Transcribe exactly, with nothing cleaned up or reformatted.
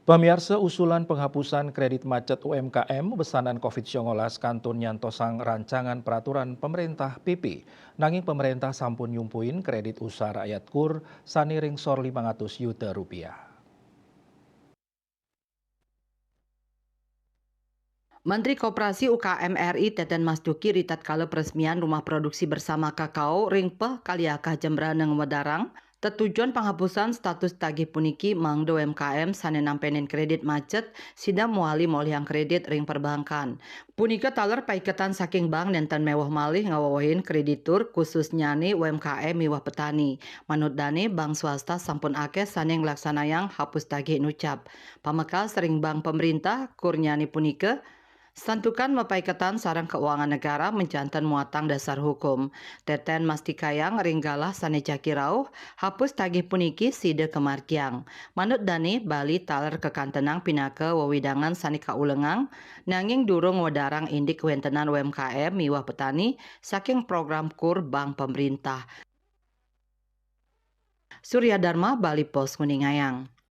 Pamiarsa, usulan penghapusan kredit macet U M K M besanan covid sembilan belas kantun nyantosang rancangan peraturan pemerintah P P. Nanging pemerintah sampun nyumpuin kredit usaha rakyat kur sane ring sor limang atus juta rupiah. Menteri Koperasi U K M R I Teten Mastuki ritatkala peresmian Rumah Produksi Bersama Kakao ring Peh Kaliakah Jembrana ngwedarang, tetujon panghapusan status tagih puniki mangda U M K M sane nampenin kredit macet sida mawali molihang kredit ring perbankan. Punika taler paiketan saking bank nenten meweh malih ngawewehin kreditur, khususnyane U M K M miwah petani. Manut dane, bank swasta sampun akeh sane nglaksanayang hapus tagih inucap. Pamekas ring bank pamrintah, kurnyane punika santukan mapaiketan sareng kauangan negara majanten muatang dasar hukum. Teten mastikayang ring galah sane jagi rauh, hapus tagih puniki sida kamargiang. Manut dane, bali taler kakantenang pinaka wewidangan sane kaulengang, nanging durung ngwedarang indik wentenan U M K M miwah petani saking program kur bank pamrintah. Surya Dharma, Bali Post, nguningayang.